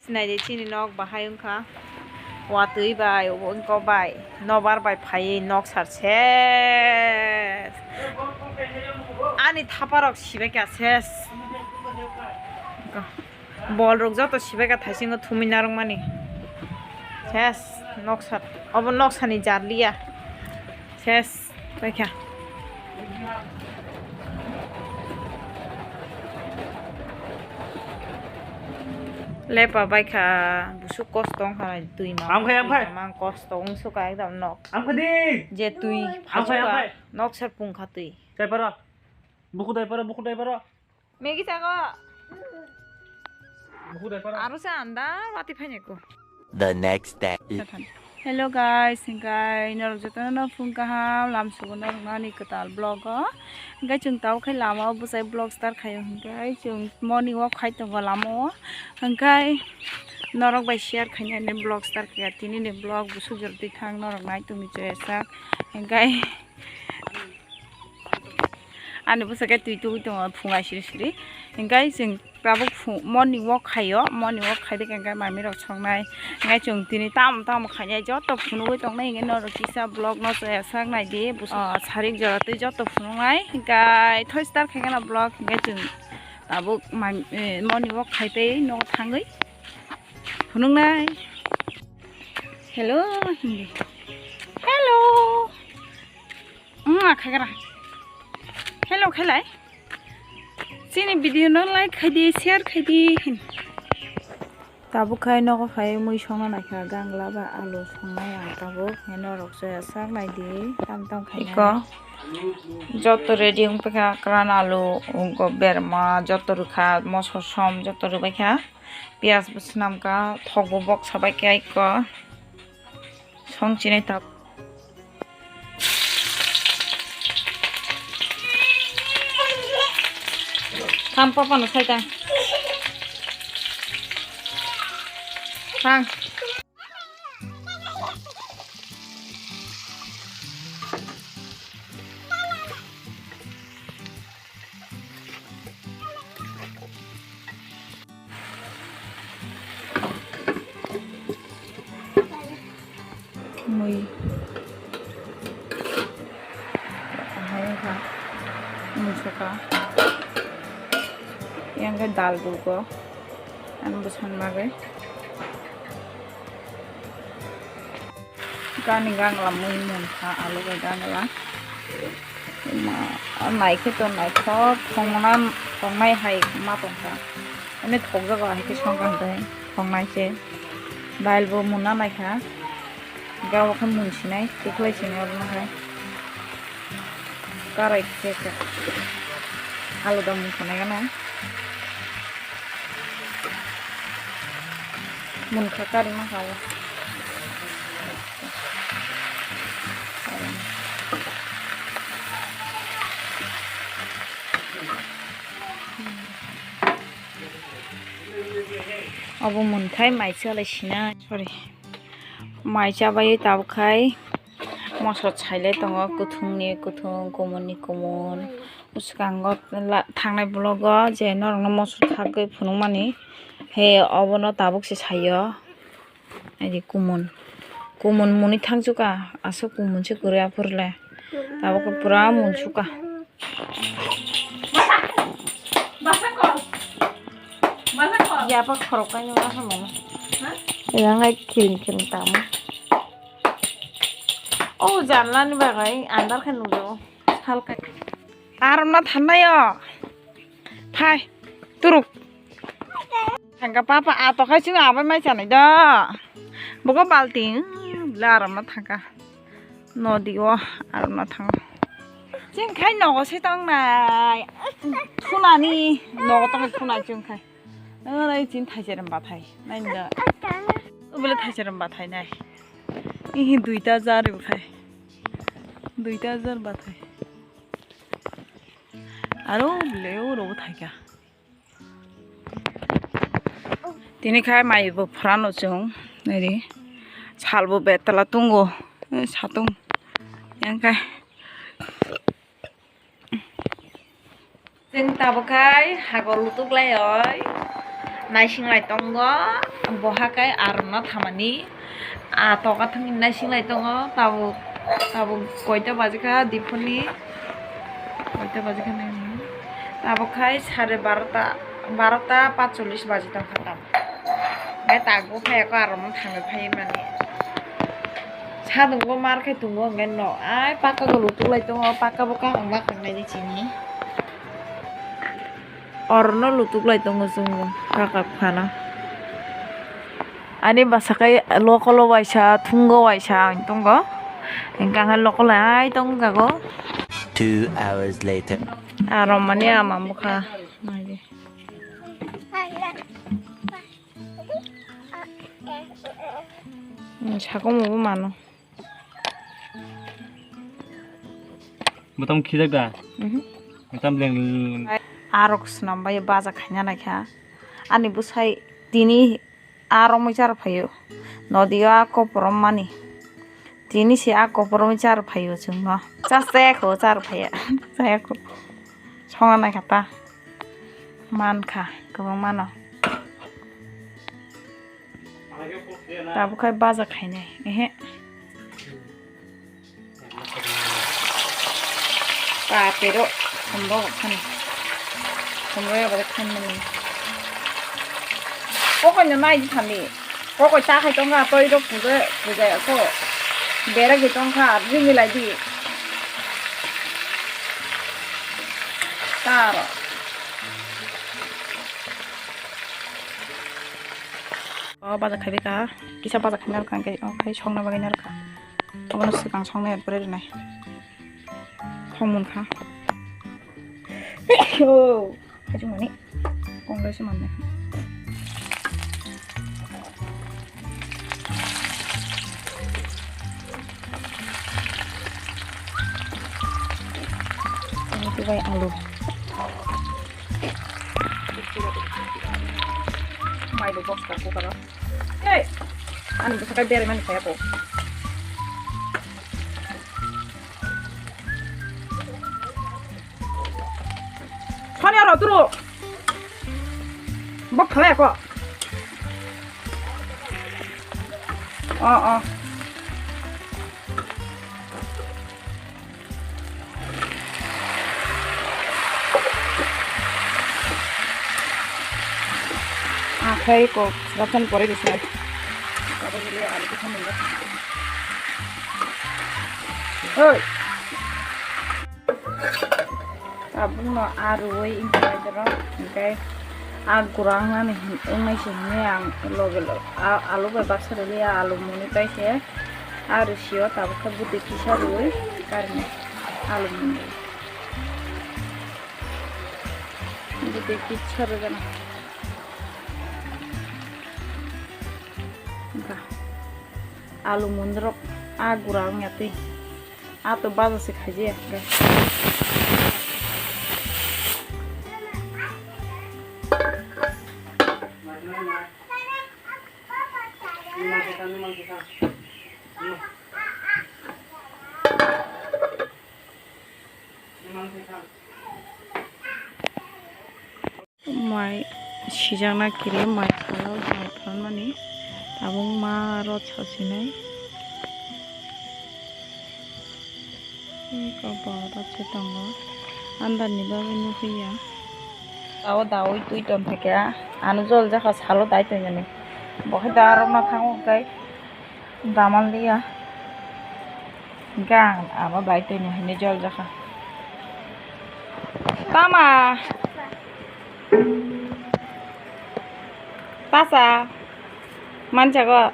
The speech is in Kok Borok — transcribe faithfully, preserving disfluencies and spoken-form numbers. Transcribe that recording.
Naidi chini nok bahai wngkha. Watwi bai, wngkok bai, nobar bai phaiwi nok sar ses. Ani thaparok sibaikha ses. Bol rok joto sibaikha thaisingo thumwi narwkmani. Ses, noksa, obo noksani jarliya. Ses, baikha. Lepa baikha, busuk kosto wngkha, twi ma. Amkhai, amkhai. Mang kosto wngsukha ekdam nok. Amkhai di. Je twi amkhai, phasukha, amkhai. Noksar pungkha twi. Dai para. Buku dai para, buku dai para. Maggie chago. Buku dai para. Aro sa anda wati phainai ko. The next day. Hello guys, hingkai norok jotono no phung kaham lam sugo norok nani kwtal vlog o. Hingkai chwng tabuk khai lama o bwsai vlog start khaio hingkai chwng morning walk khai tongo lama o. Hingkai norok bai share khainani vlog start khaiya tini ni vlog busuk jora twi thang norok nai tongwi chaya sak hingkai. Ani bwsa khe twi tugwi tongo phungai siri siri. Hingkai chwng tabuk phu-, morning walk khaio, morning walk khai de hingkai manwi rok songnai. Hingkai chwng tini tamo tamo khainai joto phunugwi tongnai hingke norok kisa vlog no chaya sak naidi. Bwsa, ah, sarik jora twi joto phunuknai. Hingkai thoi start khai kheno vlog hingkai chwng tabuk man-, eh, morning walk khai tei nogo thangwi phunuknai. Hello, hindi. Hello. Wng, a khagra. Hello khailai. Chini video no like khaidi, share khaidi hin. Tabuk khai nogo phai mui songna naikha gangla ba alu songnai ang tabuk. Hino rok soya sak naidi tam tam khainai. Iko joto ready wng paikha kran alu, wngkok berma, joto rwkha, moso som joto rwbaikha. Piyaj bo swnamkha, thok bo boksa baikha iko. Song chinai tab. Thang papa no sai tang. Thang. Mui. Hai wngkha. Mui saka. Yang khe dal bugo. Ang bwsang bagwi. Gani gangla mui munkha alu bai gangla. Ma, naikhe to naithok thongna, thongnai hai ma tongkha. Ani thokjago hai khe songkha hwnkhe thongnai se. Dail bo munna naikha. Gabo khe munsinai, tikhlai sinai abono hai. Karai khe khe. Alu da munkha nai gana. Munkha kari ma kha o. Obo munthai mai chalai sinai. Sorry. Mai chabai tabuk khai moso chailai tongo, kuthungni kuthung, kumunni kumun. Bwskango la-, thangnai vlog o je norokno moso thagwi phunukmani, he obono tabuk se saio. Naidi kumun, kumun muni thangsuka, aswk kumun se kwrwi aphuru le. Tabuk khe pura munsuka. Yapa khorok kainwi ma hamano. Yang ai khiring khiring tamo. O janla ni bagwi andar khe nukjago. Salkai. Aromna thannayo. Phai. Turuk. Thangka papa ato khai chwng abai mai chanai do. Bogo balting. Bwle aromna thangka. Nodi o aromna thang. Chwng khai nogo se tongnai. Thunani nogo tongnai thunai chwng khai. Nang nai chin thaicherem bathai. Nai do. Bwle thaicherem bathai nai. Ihi duita jar khai. Duita jar bathai. Aro bwle oro bo thaika. Tini khai mai bo phrano chwng nari sal bo betala tungo satung yang khai. Chwng tabuk khai hagol lutuk lai oi. Naising lai tongo, boha kai arokno thamani. Ah, toka thangwi naising lai tongo, tabuk, tabuk koita baji kha, diphurni koita baji kha naini. Tabuk khai sare barota, barota patchollis baji tongkha tabuk. Bai tabuk phai ako arokno thangwi phai mani. Sadungbo mar khai tongo hwnkhe no, ai pakka go lutuk lai tongo, pakka bo kaham ma khangnai ni chini. Orno lutuk lai tongo chwng bo, kaka phano. Ani bwsakhe lokolo waisa, thungo waisa ang tongo. Hwnkhe ang lokolo hai tong jago. Two hours later. Aro mani ama bwkha. Naidi. Hmm, sakomo bo mano. Bwtang khijak da? Mhm. Bwtang bleng. Arok swnam bai baja khaina naikha. Ani bwsai tini a romwi char phaio. Nodio a koporom mani. Tini se a koporom char phaio chwngno. Chas chaya kho char phaiya. Chaya kho. Songna naikha ta. Mankha, kwbang mano. Tabuk khai baja khainai. Ehe. Pa pero, sombo khani. Sombo ya bade khan mani. Kokoi no nai di thani. Kokoi ta khai tongkha, toi rok puja, puja ya ko. Bera ki tongkha, ringi lai di. Taro. O baja khaibai ka, kisa baja khaina rwkha, hwnkhe o khai songna bagwi na rwkha. Obono swkang songna er pore rwnai. Khong munkha. O, khaichung mani. Kong lai se mannai. Ini tuh kayak alu. Mai do box ka ko karo. Hey, ani bwswk kai berai mani kaya ko. Sonia ro turo. Bok khala ko. Oh, oh. Akhai ko, rasan pore bisa. Oi. Tabukno a rwui wngkha dorok, hwnkhe a gura wngnani hin-, wngnai se hwnwi ang loge loge a-, alu bai baksa rwliya, alu muni tai se a rwsio tabuk khe bwtwi kisa rwui karwi alu muni. Bwtwi kisa rwgano. Wngkha alu muni rok a gura wngya twi. A to baja se khaijaya hwnkhe. Mai sijakna kiri, mai phalao, mai phalmani tabuk ma rot sasinai. Eko borok se tongo, andar ni bagwi nukliya. Tao daui twi tongthokya, ano jol jakha salo dai tongmani. Bo khe da rok no thango hwnkhe. Daman liya. Gang abo bai tongni hwnwi jol jakha. Tama. Tasa. Manjago.